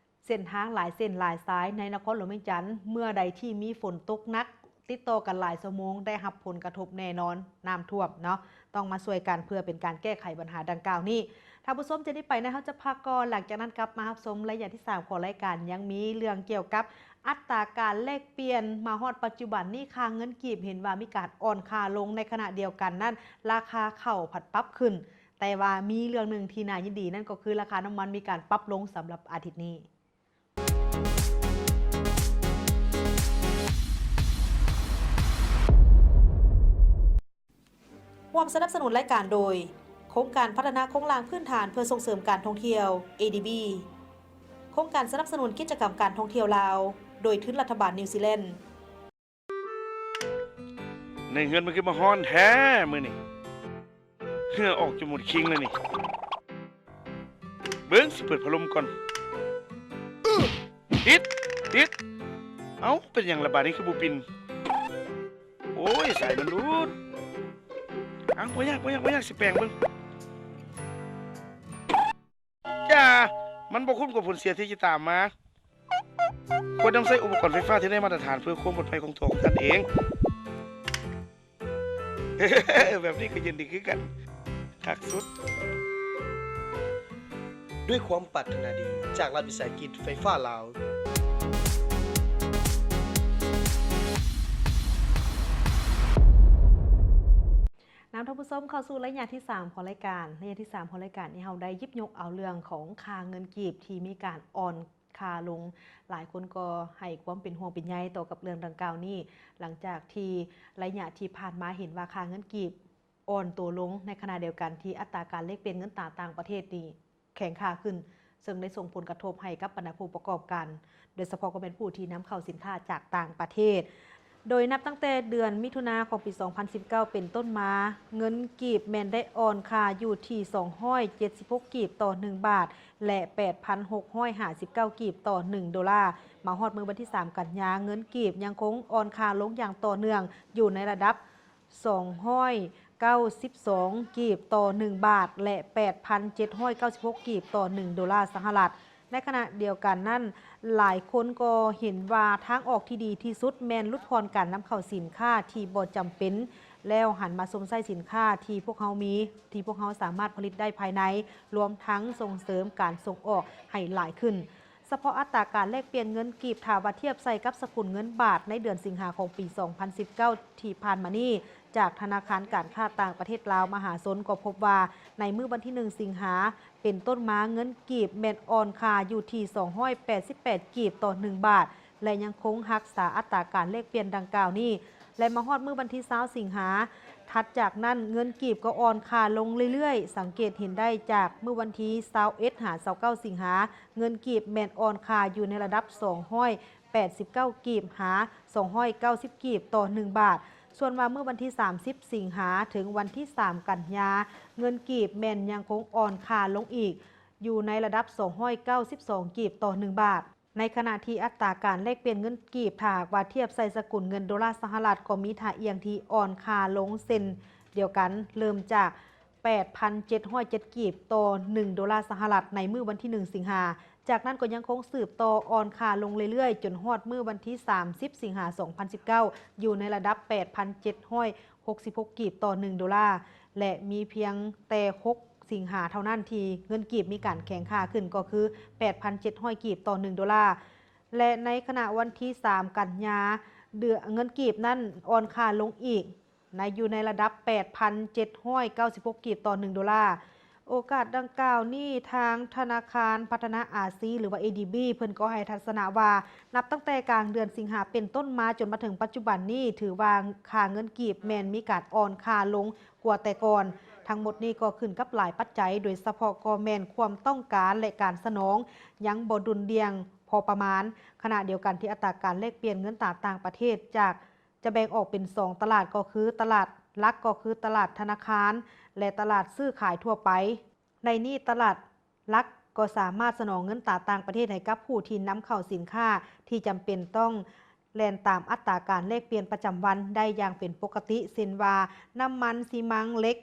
ເສັ້ນທາງຫຼາຍເສັ້ນຫຼາຍສາຍໃນນະຄອນຫຼວງວຽງຈັນ ເມື່ອໃດທີ່ມີຝົນຕົກໜັກ ຕິດຕໍ່ກັນຫຼາຍຊົ່ວໂມງ ໄດ້ຮັບຜົນກະທົບແນ່ນອນ ນ້ຳຖ້ວມເນາະ, ຕ້ອງມາຊ່ວຍກັນເພື່ອເປັນການແກ້ໄຂບັນຫາດັ່ງກ່າວນີ້. ທ່ານຜູ້ຊົມ ຈະໄດ້ໄປນະ ເຮົາຈະພັກກ່ອນ, ຫຼັງຈາກນັ້ນກັບມາຮັບຊົມໄລຍະທີສາມຂອງລາຍການ ຍັງມີເລື່ອງກ່ຽວກັບອັດຕາການແລກປ່ຽນ. ມາຮອດປັດຈຸບັນນີ້ ຄ່າເງິນກີບເຫັນວ່າມີການອ່ອນຄ່າລົງ, ໃນຂະນະດຽວກັນນັ້ນ ລາຄາເຂົ້າພັດປັບຂຶ້ນ, ແຕ່ວ່າມີເລື່ອງໜຶ່ງທີ່ໜ້າຍິນດີ, ນັ້ນກໍຄືລາຄານ້ຳມັນມີການປັບລົງສຳລັບອາທິດນີ້. ຮ່ວມສະໜັບສະໜູນລາຍການໂດຍ ໂຄງການພັດທະນາໂຄງລ່າງພື້ນຖານເພື່ອສົ່ງເສີມການທ່ອງທ່ຽວ ເອດີບີ, ໂຄງການສະໜັບສະໜູນກິດຈະກຳການທ່ອງທ່ຽວລາວ ໂດຍທຶນລັດຖະບານນິວຊີແລນ. ໃນເຮືອນມັນຄືມາຮ້ອນແທ້ມື້ນີ້. ເຫື່ອອອກຈົນໝົດຄີງແລ້ວນີ້. ເບິ່ງ ຊິເປີດພັດລົມກ່ອນ. ຕິດ ຕິດ. ເອົ້າ ເປັນຫຍັງລະບາດນີ້ຄືບໍ່ປິ່ນ? ໂອ້ຍ ສາຍມັນຫຼຸດ. ເອົ້າ ບໍ່ຍາກ ບໍ່ຍາກ ບໍ່ຍາກ ຊິແປງເບິ່ງ. ຢ່າ ມັນບໍ່ຄຸ້ມກັບຜົນເສຍທີ່ຈະຕາມມາ. ຄວນນຳໃຊ້ອຸປະກອນໄຟຟ້າທີ່ໄດ້ມາດຕະຖານເພື່ອຄວາມປອດໄພຂອງຕົວຂອງທ່ານເອງ. ແບບນີ້ກໍເຢັນດີຄືກັນ. ຄັກສຸດ. ດ້ວຍຄວາມປາດຖະໜາດີຈາກລັດວິສາຫະກິດໄຟຟ້າລາວ. ນຳທ່ານຜູ້ ຊົມເຂົ້າສູ່ໄລຍະທີສາມຂອງລາຍການ. ໄລຍະທີສາມຂອງລາຍການນີ້ ເຮົາໄດ້ຫຍິບຍົກເອົາເລື່ອງຂອງຄ່າເງິນກີບທີ່ມີການອ່ອນຄ່າລົງ. ຫຼາຍຄົນກໍໃຫ້ຄວາມເປັນຫ່ວງເປັນໃຍຕໍ່ກັບເລື່ອງດັ່ງກ່າວນີ້ ຫຼັງຈາກທີ່ໄລຍະທີ່ຜ່ານມາເຫັນວ່າຄ່າເງິນກີບອ່ອນຕົວລົງ, ໃນຂະນະດຽວກັນທີ່ອັດຕາການແລກປ່ຽນເງິນຕາຕ່າງປະເທດນີ້ ແຂງຄ່າຂຶ້ນ, ເຊິ່ງໄດ້ສົ່ງຜົນກະທົບໃຫ້ກັບບັນດາຜູ້ປະກອບການ, ໂດຍສະເພາະກໍແມ່ນຜູ້ທີ່ນຳເຂົ້າສິນຄ້າຈາກຕ່າງປະເທດ. ໂດຍນັບຕັ້ງແຕ່ເດືອນມິຖຸນາຂອງປີສອງພັນສິບເກົ້າເປັນຕົ້ນມາ, ເງິນກີບແມ່ນໄດ້ອ່ອນຄ່າຢູ່ທີ່ສອງຮ້ອຍເຈັດສິບຫົກກີບຕໍ່ໜຶ່ງບາດ ແລະ ແປດພັນຫົກຮ້ອຍຫ້າສິບເກົ້າກີບຕໍ່ໜຶ່ງໂດລາ. ມາຮອດມື້ວັນທີສາມກັນຍາ, ເງິນກີບຍັງຄົງອ່ອນຄ່າລົງຢ່າງຕໍ່ເນື່ອງ, ຢູ່ໃນລະດັບ ສອງຮ້ອຍເກົ້າສິບສອງກີບຕໍ່ໜຶ່ງບາດ ແລະ ແປດພັນເຈັດຮ້ອຍເກົ້າສິບຫົກກີບຕໍ່ໜຶ່ງໂດລາສະຫະລັດ. ໃນຂະນະດຽວກັນນັ້ນ, ຫຼາຍຄົນກໍເຫັນວ່າທາງອອກທີ່ດີທີ່ສຸດແມ່ນຫຼຸດຜ່ອນການນຳເຂົ້າສິນຄ້າທີ່ບໍ່ຈຳເປັນ, ແລ້ວຫັນມາຊົມໃຊ້ສິນຄ້າທີ່ພວກເຮົາມີ, ທີ່ພວກເຮົາສາມາດຜະລິດໄດ້ພາຍໃນ, ລວມທັງສົ່ງເສີມການສົ່ງອອກໃຫ້ຫຼາຍຂຶ້ນ. ສະເພາະອັດຕາການແລກປ່ຽນເງິນກີບ ຖ້າວ່າທຽບໃສ່ກັບສະກຸນເງິນບາດໃນເດືອນສິງຫາຂອງປີສອງພັນສິບເກົ້າທີ່ຜ່ານມານີ້, ຈາກທະນາຄານການຄ້າຕ່າງປະເທດລາວມະຫາຊົນກໍພົບວ່າ ໃນມື້ວັນທີໜຶ່ງສິງຫາເປັນຕົ້ນມາ, ເງິນກີບແມ່ນອ່ອນຄ່າຢູ່ທີ່ສອງຮ້ອຍແປດສິບແປດກີບຕໍ່ໜຶ່ງບາດ ແລະ ຍັງຄົງຮັກສາອັດຕາການແລກປ່ຽນດັ່ງກ່າວນີ້ ແລະ ມາຮອດມື້ວັນທີຊາວສິງຫາ, ຖັດຈາກນັ້ນເງິນກີບກໍອ່ອນຄ່າລົງເລື້ອຍໆ. ສັງເກດເຫັນໄດ້ຈາກມື້ວັນທີຊາວເອັດຫາຊາວເກົ້າສິງຫາ, ເງິນກີບແມ່ນອ່ອນຄ່າຢູ່ໃນລະດັບສອງຮ້ອຍແປດສິບເກົ້າກີບຫາສອງຮ້ອຍເກົ້າສິບກີບຕໍ່ໜຶ່ງບາດ. ສ່ວນວ່າມື້ວັນທີສາມສິບສິງຫາເຖິງວັນທີສາມກັນຍາ, ເງິນກີບແມ່ນຍັງຄົງອ່ອນຄ່າລົງອີກ, ຢູ່ໃນລະດັບສອງຮ້ອຍເກົ້າສິບສອງກີບຕໍ່ໜຶ່ງບາດ. ໃນຂະນະທີ່ອັດຕາການແລກປ່ຽນເງິນກີບ ຖ້າຫາກວ່າທຽບໃສ່ສະກຸນເງິນໂດລາສະຫະລັດ ກໍມີທ່າອ່ຽງທີ່ອ່ອນຄ່າລົງເຊັ່ນດຽວກັນ, ເລີ່ມຈາກແປດພັນເຈັດຮ້ອຍເຈັດກີບຕໍ່ໜຶ່ງໂດລາສະຫະລັດໃນມື້ວັນທີໜຶ່ງສິງຫາ, ຈາກນັ້ນກໍຍັງຄົງສືບຕໍ່ອ່ອນຄ່າລົງເລື້ອຍໆ ຈົນຮອດມື້ວັນທີສາມສິບສິງຫາສອງພັນສິບເກົ້າ ຢູ່ໃນລະດັບແປດພັນເຈັດຮ້ອຍຫົກສິບຫົກກີບຕໍ່ໜຶ່ງໂດລາ ແລະ ມີພຽງແຕ່ຫົກ ສິງຫາເທົ່ານັ້ນທີ່ເງິນກີບມີການແຂງຄ່າຂຶ້ນ ກໍຄືແປດພັນເຈັດຮ້ອຍກີບຕໍ່ໜຶ່ງໂດລາ ແລະ ໃນຂະນະວັນທີສາມກັນຍາ ເດືອ ເງິນກີບນັ້ນອ່ອນຄ່າລົງອີກ ໃນ ຢູ່ໃນລະດັບແປດພັນເຈັດຮ້ອຍເກົ້າສິບຫົກກີບຕໍ່ໜຶ່ງໂດລາ. ໂອກາດດັ່ງກ່າວນີ້ ທາງທະນາຄານພັດທະນາອາຊີ ຫຼືວ່າ ເອດີບີ ເພິ່ນກໍໃຫ້ທັດສະນະວ່າ ນັບຕັ້ງແຕ່ກາງເດືອນສິງຫາເປັນຕົ້ນມາ ຈົນມາເຖິງປັດຈຸບັນນີ້ ຖືວ່າຄ່າເງິນກີບແມ່ນມີການອ່ອນຄ່າລົງ ກວ່າແຕ່ກ່ອນ. ທັງໝົດນີ້ກໍຂຶ້ນກັບຫຼາຍປັດໄຈ, ໂດຍສະເພາະກໍແມ່ນຄວາມຕ້ອງການ ແລະ ການສະໜອງຍັງບໍ່ດຸ່ນດ່ຽງພໍປະມານ. ຂະນະດຽວກັນທີ່ອັດຕາການແລກປ່ຽນເງິນຕາຕ່າງປະເທດຈາກ ຈະແບ່ງອອກເປັນສອງຕະຫຼາດ ກໍຄືຕະຫຼາດຫຼັກ ກໍຄືຕະຫຼາດທະນາຄານ ແລະ ຕະຫຼາດຊື້ຂາຍທົ່ວໄປ. ໃນນີ້ຕະຫຼາດຫຼັກກໍສາມາດສະໜອງເງິນຕາຕ່າງປະເທດໃຫ້ກັບຜູ້ທີ່ນຳເຂົ້າສິນຄ້າທີ່ຈຳເປັນຕ້ອງແລ່ນຕາມອັດຕາການແລກປ່ຽນປະຈຳວັນໄດ້ຢ່າງເປັນປົກກະຕິ ເຊັ່ນວ່າ ນ້ຳມັນ, ຊີມັງ, ເຫຼັກ,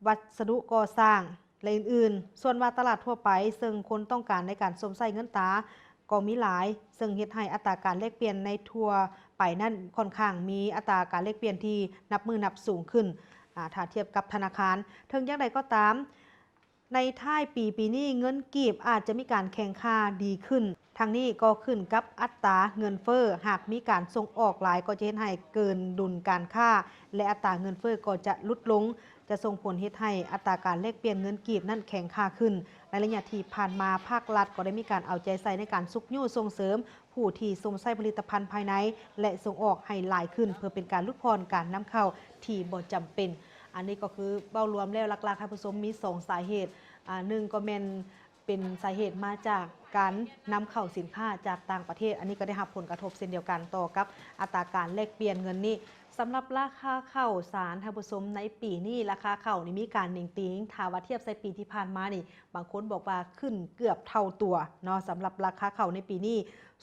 ວັດສະດຸກໍ່ສ້າງ ແລະ ອື່ນໆ. ສ່ວນວ່າຕະຫຼາດທົ່ວໄປ ເຊິ່ງຄົນຕ້ອງການໃນການຊົມໃຊ້ເງິນຕາກໍມີຫຼາຍ, ເຊິ່ງເຮັດໃຫ້ອັດຕາການແລກປ່ຽນໃນທົ່ວໄປນັ້ນຂ້ອນຂ້າງມີອັດຕາການແລກປ່ຽນທີ່ນັບມື້ນັບສູງຂຶ້ນ, ອາ, ຖ້າທຽບກັບທະນາຄານ. ເຖິງຢ່າງໃດກໍຕາມ, ໃນທ້າຍປີປີນີ້ ເງິນກີບອາດຈະມີການແຂງຄ່າດີຂຶ້ນ. ທັງນີ້ກໍຂຶ້ນກັບອັດຕາເງິນເຟີ້, ຫາກມີການສົ່ງອອກຫຼາຍກໍຈະເຮັດໃຫ້ເກີນດຸນການຄ້າ ແລະ ອັດຕາເງິນເຟີ້ກໍຈະຫຼຸດລົງ, ຈະສົ່ງຜົນເຮັດໃຫ້ອັດຕາການແລກປ່ຽນເງິນກີບນັ້ນແຂງຄ່າຂຶ້ນ. ໃນໄລຍະທີ່ຜ່ານມາ, ພາກລັດກໍໄດ້ມີການເອົາໃຈໃສ່ໃນການຊຸກຍູ້ສົ່ງເສີມ ຜູ້ທີ່ຊົມໃຊ້ຜະລິດຕະພັນພາຍໃນ ແລະ ສົ່ງອອກໃຫ້ຫຼາຍຂຶ້ນ ເພື່ອເປັນການຫຼຸດຜ່ອນການນຳເຂົ້າທີ່ບໍ່ຈຳເປັນ. ອັນນີ້ກໍຄືເວົ້າລວມແລ້ວ ຫຼັກໆ ທ່ານຜູ້ຊົມ ມີສອງສາເຫດ. ອາ, ໜຶ່ງກໍແມ່ນເປັນສາເຫດມາຈາກການນຳເຂົ້າສິນຄ້າຈາກຕ່າງປະເທດ, ອັນນີ້ກໍໄດ້ຮັບຜົນກະທົບເຊັ່ນດຽວກັນຕໍ່ກັບອັດຕາການແລກປ່ຽນເງິນນີ້. ສຳລັບລາຄາເຂົ້າສານ ທ່ານຜູ້ຊົມ, ໃນປີນີ້ລາຄາເຂົ້ານີ້ມີການເໜັງຕີງ. ຖ້າວ່າທຽບໃສ່ປີທີ່ຜ່ານມານີ້, ບາງຄົນບອກວ່າຂຶ້ນເກືອບເທົ່າຕົວເນາະ. ສຳລັບລາຄາເຂົ້າໃນປີນີ້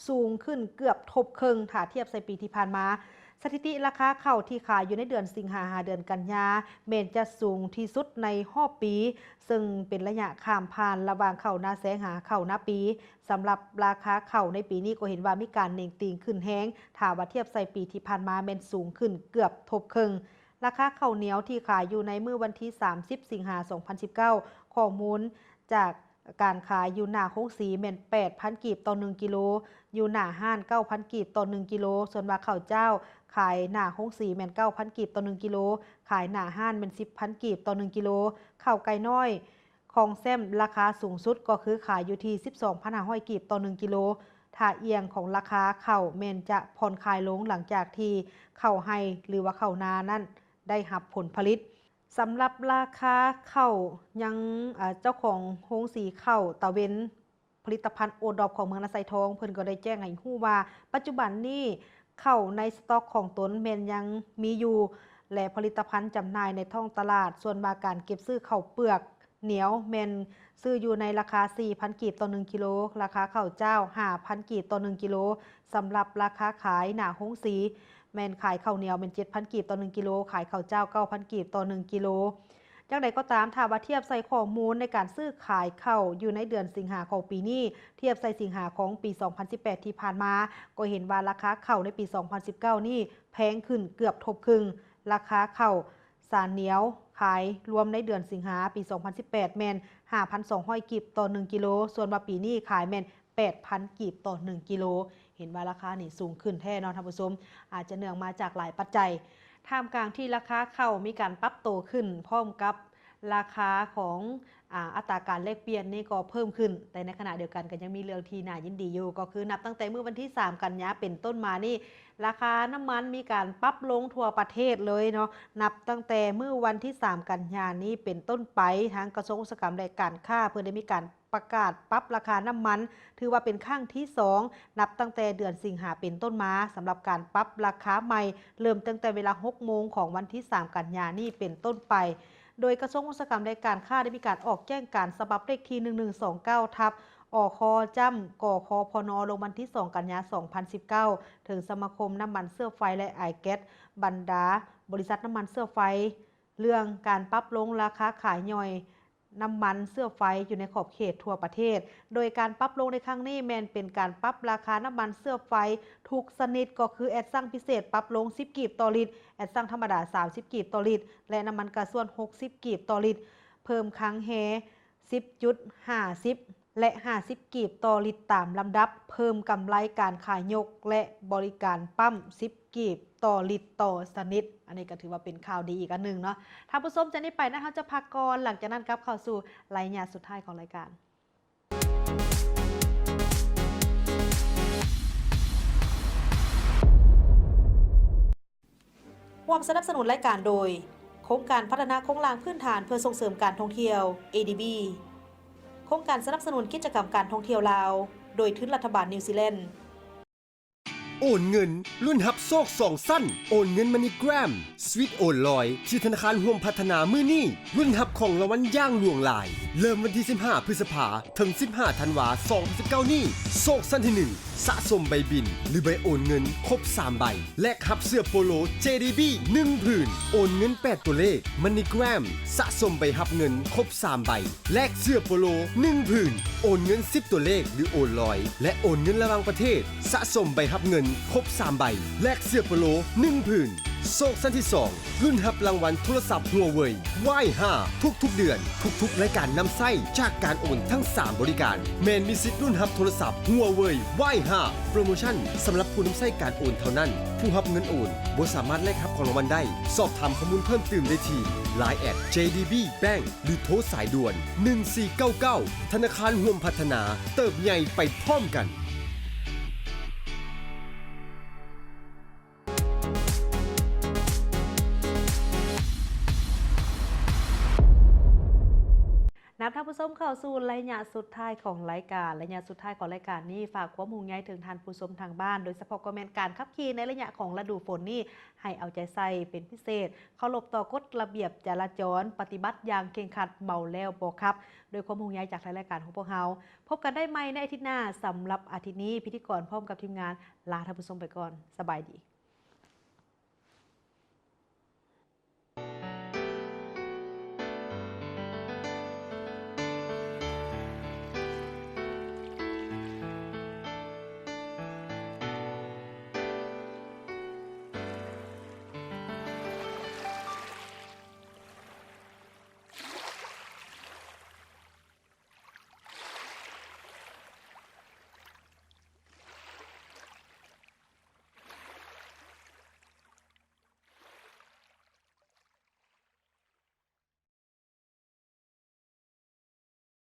ສູງຂຶ້ນເກືອບທົບເຄິ່ງ ຖ້າທຽບໃສ່ປີທີ່ຜ່ານມາ. ສະຖິຕິລາຄາເຂົ້າທີ່ຂາຍຢູ່ໃນເດືອນສິງຫາຫາເດືອນກັນຍາ ແມ່ນຈະສູງທີ່ສຸດໃນຮອບປີ, ເຊິ່ງເປັນໄລຍະຂ້າມຜ່ານລະຫວ່າງເຂົ້ານາແຊງຫາເຂົ້ານາປີ. ສຳລັບລາຄາເຂົ້າໃນປີນີ້ກໍເຫັນວ່າມີການເໜັງຕີງຂຶ້ນແຮງ, ຖ້າວ່າທຽບໃສ່ປີທີ່ຜ່ານມາແມ່ນສູງຂຶ້ນເກືອບທົບເຄິ່ງ. ລາຄາເຂົ້າໜຽວທີ່ຂາຍຢູ່ໃນມື້ວັນທີສາມສິບສິງຫາສອງພັນສິບເກົ້າ, ຂໍ້ມູນຈາກ ການຂາຍຢູ່ໜ້າໂຮງສີແມ່ນແປດພັນກີບຕໍ່ໜຶ່ງກິໂລ, ຢູ່ໜ້າຮ້ານເກົ້າພັນກີບຕໍ່ໜຶ່ງກິໂລ. ສ່ວນວ່າເຂົ້າຈ້າວຂາຍໜ້າໂຮງສີແມ່ນເກົ້າພັນກີບຕໍ່ໜຶ່ງກິໂລ, ຂາຍໜ້າຮ້ານແມ່ນສິບພັນກີບຕໍ່ໜຶ່ງກິໂລ. ເຂົ້າໄກ່ນ້ອຍ ຂອງແຊ້ມລາຄາສູງສຸດກໍຄືຂາຍຢູ່ທີ່ສິບສອງພັນຫ້າຮ້ອຍກີບຕໍ່ໜຶ່ງກິໂລ. ທ່າອ່ຽງຂອງລາຄາເຂົ້າແມ່ນຈະຜ່ອນຄາຍລົງຫຼັງຈາກທີ່ເຂົ້າໄຮ່ ຫຼືວ່າເຂົ້ານານັ້ນໄດ້ຮັບຜົນຜະລິດ. ສຳລັບລາຄາເຂົ້າຍັງ ອາ ເຈົ້າຂອງໂຮງສີເຂົ້າຕາເວັນ ຜະລິດຕະພັນໂອດອບຂອງເມືອງນາຊາຍທອງ ເພິ່ນກໍໄດ້ແຈ້ງໃຫ້ຮູ້ວ່າ ປັດຈຸບັນນີ້ເຂົ້າໃນສະຕັອກຂອງຕົນແມ່ນຍັງມີຢູ່ ແລະ ຜະລິດຕະພັນຈຳໜ່າຍໃນທ້ອງຕະຫຼາດ. ສ່ວນວ່າການເກັບຊື້ເຂົ້າເປືອກໜຽວແມ່ນຊື້ຢູ່ໃນລາຄາສີ່ພັນກີບຕໍ່ໜຶ່ງກິໂລ, ລາຄາເຂົ້າຈ້າວຫ້າພັນກີບຕໍ່ໜຶ່ງກິໂລ. ສຳລັບລາຄາຂາຍໜ້າໂຮງສີ ແມ່ນຂາຍເຂົ້າໜຽວແມ່ນເຈັດພັນກີບຕໍ່ໜຶ່ງກິໂລ, ຂາຍເຂົ້າຈ້າວເກົ້າພັນກີບຕໍ່ໜຶ່ງກິໂລ. ຢ່າງໃດກໍຕາມ, ຖ້າວ່າທຽບໃສ່ຂໍ້ມູນໃນການຊື້ຂາຍເຂົ້າຢູ່ໃນເດືອນສິງຫາຂອງປີນີ້ ທຽບໃສ່ສິງຫາຂອງປີສອງພັນສິບແປດທີ່ຜ່ານມາ, ກໍເຫັນວ່າລາຄາເຂົ້າໃນປີສອງພັນສິບເກົ້ານີ້ແພງຂຶ້ນເກືອບທົບເຄິ່ງ. ລາຄາເຂົ້າສານໜຽວຂາຍລວມໃນເດືອນສິງຫາປີສອງພັນສິບແປດແມ່ນຫ້າພັນສອງຮ້ອຍກີບຕໍ່ໜຶ່ງກິໂລ, ສ່ວນວ່າປີນີ້ຂາຍແມ່ນ ແປດພັນກີບຕໍ່ໜຶ່ງກິໂລ. ເຫັນວ່າລາຄານີ້ສູງຂຶ້ນແທ້ເນາະທ່ານຜູ້ຊົມ, ອາດຈະເນື່ອງມາຈາກຫຼາຍປັດໄຈ. ທ່າມກາງທີ່ລາຄາເຂົ້າມີການປັບໂຕຂຶ້ນ ພ້ອມກັບລາຄາຂອງ ອາ ອັດຕາການແລກປ່ຽນນີ້ກໍເພີ່ມຂຶ້ນ, ແຕ່ໃນຂະນະດຽວກັນກໍຍັງມີເລື່ອງທີ່ໜ້າຍິນດີຢູ່, ກໍຄືນັບຕັ້ງແຕ່ມື້ວັນທີສາມກັນຍາເປັນຕົ້ນມານີ້ ລາຄານ້ຳມັນມີການປັບລົງທົ່ວປະເທດເລີຍເນາະ. ນັບຕັ້ງແຕ່ມື້ວັນທີສາມກັນຍານີ້ເປັນຕົ້ນໄປ, ທາງກະຊວງອຸດສາຫະກຳ ແລະ ການຄ້າ ເພິ່ນໄດ້ມີການ ປະກາດປັບລາຄານ້ຳມັນ ຖືວ່າເປັນຄັ້ງທີສອງ ນັບຕັ້ງແຕ່ເດືອນສິງຫາເປັນຕົ້ນມາ. ສຳລັບການປັບລາຄາໃໝ່ ເລີ່ມຕັ້ງແຕ່ເວລາຫົກໂມງຂອງວັນທີສາມກັນຍານີ້ເປັນຕົ້ນໄປ, ໂດຍກະຊວງອຸດສາຫະກຳ ແລະ ການຄ້າ ໄດ້ມີການອອກແຈ້ງການສະບັບເລກທີໜຶ່ງໜຶ່ງສອງເກົ້າ ທັບ ອຄ ຈ້ຳ ກຄພນ ລົງວັນທີສອງກັນຍາສອງພັນສິບເກົ້າ ເຖິງສະມາຄົມນ້ຳມັນເຊື້ອໄຟ ແລະ ອາຍແກັສ ບັນດາບໍລິສັດນ້ຳມັນເຊື້ອໄຟ ເລື່ອງການປັບລົງລາຄາຂາຍຍ່ອຍ ນ້ຳມັນເຊື້ອໄຟຢູ່ໃນຂອບເຂດທົ່ວປະເທດ, ໂດຍການປັບລົງໃນຄັ້ງນີ້ແມ່ນເປັນການປັບລາຄານ້ຳມັນເຊື້ອໄຟທຸກຊະນິດ, ກໍຄືແອັດຊັງພິເສດປັບລົງສິບກີບຕໍ່ລິດ, ແອັດຊັງທຳມະດາສາມສິບກີບຕໍ່ລິດ ແລະ ນ້ຳມັນກາຊວນຫົກສິບກີບຕໍ່ລິດ, ເພີ່ມຄັງແຮສິບຈຸດຫ້າສິບ ແລະ ຫ້າສິບກີບຕໍ່ລິດຕາມລຳດັບ, ເພີ່ມກຳໄລການຂາຍຍົກ ແລະ ບໍລິການປ້ຳສິບ ກີບຕໍ່ລິດຕໍ່ຊະນິດ. ອັນນີ້ກໍຖືວ່າເປັນຂ່າວດີອີກອັນໜຶ່ງເນາະ. ທ່ານຜູ້ຊົມ, ຈາກນີ້ໄປນັ້ນ ເຮົາຈະພັກກ່ອນ, ຫຼັງຈາກນັ້ນກັບເຂົ້າສູ່ໄລຍະສຸດທ້າຍຂອງລາຍການ. ຮ່ວມສະໜັບສະໜູນລາຍການໂດຍ ໂຄງການພັດທະນາໂຄງລ່າງພື້ນຖານເພື່ອສົ່ງເສີມການທ່ອງທ່ຽວ ເອດີບີ, ໂຄງການສະໜັບສະໜູນກິດຈະກຳການທ່ອງທ່ຽວລາວ ໂດຍທຶນລັດຖະບານນິວຊີແລນ. ໂອນເງິນ ລຸ້ນຮັບໂຊກສອງຊັ້ນ ໂອນເງິນ MoneyGram ສະວິດໂອນລອຍ ທີ່ທະນາຄານຮ່ວມພັດທະນາມື້ນີ້ ລຸ້ນຮັບຂອງລາງວັນຢ່າງຫຼວງຫຼາຍ. ເລີ່ມວັນທີສິບຫ້າ ພຶດສະພາ ເຖິງ ສິບຫ້າ ທັນວາ ສອງພັນສິບເກົ້ານີ້. ໂຊກຊັ້ນທີໜຶ່ງ ສະສົມໃບບິນ ຫຼື ໃບໂອນເງິນຄົບສາມໃບ ແລກຮັບເສື້ອໂປໂລ ເຈດີບີ ໜຶ່ງຜືນ. ໂອນເງິນແປດຕົວເລກ MoneyGram ສະສົມໃບຮັບເງິນຄົບສາມໃບ ແລກເສື້ອໂປໂລໜຶ່ງຜືນ. ໂອນເງິນສິບຕົວເລກ ຫຼື ໂອນລອຍ ແລະ ໂອນເງິນລະຫວ່າງປະເທດ ສະສົມໃບຮັບເງິນຄົບສາມໃບ ແລກເສື້ອໂປໂລໜຶ່ງຜືນ. ໂຊກຊັ້ນທີສອງ ລຸ້ນຮັບລາງວັນໂທລະສັບ Huawei Y ຫ້າ ທຸກໆເດືອນ. ທຸກໆລາຍການນຳໃຊ້ຈາກການໂອນທັງສາມບໍລິການ ແມ່ນມີສິດລຸ້ນຮັບໂທລະສັບ Huawei Y ຫ້າ. ໂປຣໂມຊັນສຳລັບຜູ້ນຳໃຊ້ການໂອນເທົ່ານັ້ນ. ຜູ້ຮັບເງິນໂອນບໍ່ສາມາດແລກຮັບຂອງລາງວັນໄດ້. ສອບຖາມຂໍ້ມູນເພີ່ມຕື່ມໄດ້ທີ່ Line at JDB Bank ຫຼື ໂທສາຍດ່ວນ ໜຶ່ງສີ່ເກົ້າເກົ້າ. ທະນາຄານຮ່ວມພັດທະນາ ເຕີບໃຫຍ່ໄປພ້ອມກັນ. ນຳທ່ານຜູ້ຊົມເຂົ້າສູ່ໄລຍະສຸດທ້າຍຂອງລາຍການ. ໄລຍະສຸດທ້າຍຂອງລາຍການນີ້ ຝາກຄວາມຫ່ວງໃຍເຖິງທ່ານຜູ້ຊົມທາງບ້ານ, ໂດຍສະເພາະກໍແມ່ນການຂັບຂີ່ໃນໄລຍະຂອງລະດູຝົນນີ້ ໃຫ້ເອົາໃຈໃສ່ເປັນພິເສດ, ເຄົາລົບຕໍ່ກົດລະບຽບຈະລາຈອນ, ປະຕິບັດຢ່າງເຄັ່ງຄັດ, ເມົາແລ້ວບໍ່ຂັບ. ດ້ວຍຄວາມຫ່ວງໃຍຈາກທາງລາຍການຂອງພວກເຮົາ. ພົບກັນໄດ້ໃໝ່ໃນອາທິດໜ້າ. ສຳລັບອາທິດນີ້, ພິທີກອນພ້ອມກັບທີມງານ ລາທ່ານຜູ້ຊົມໄປກ່ອນ. ສະບາຍດີ.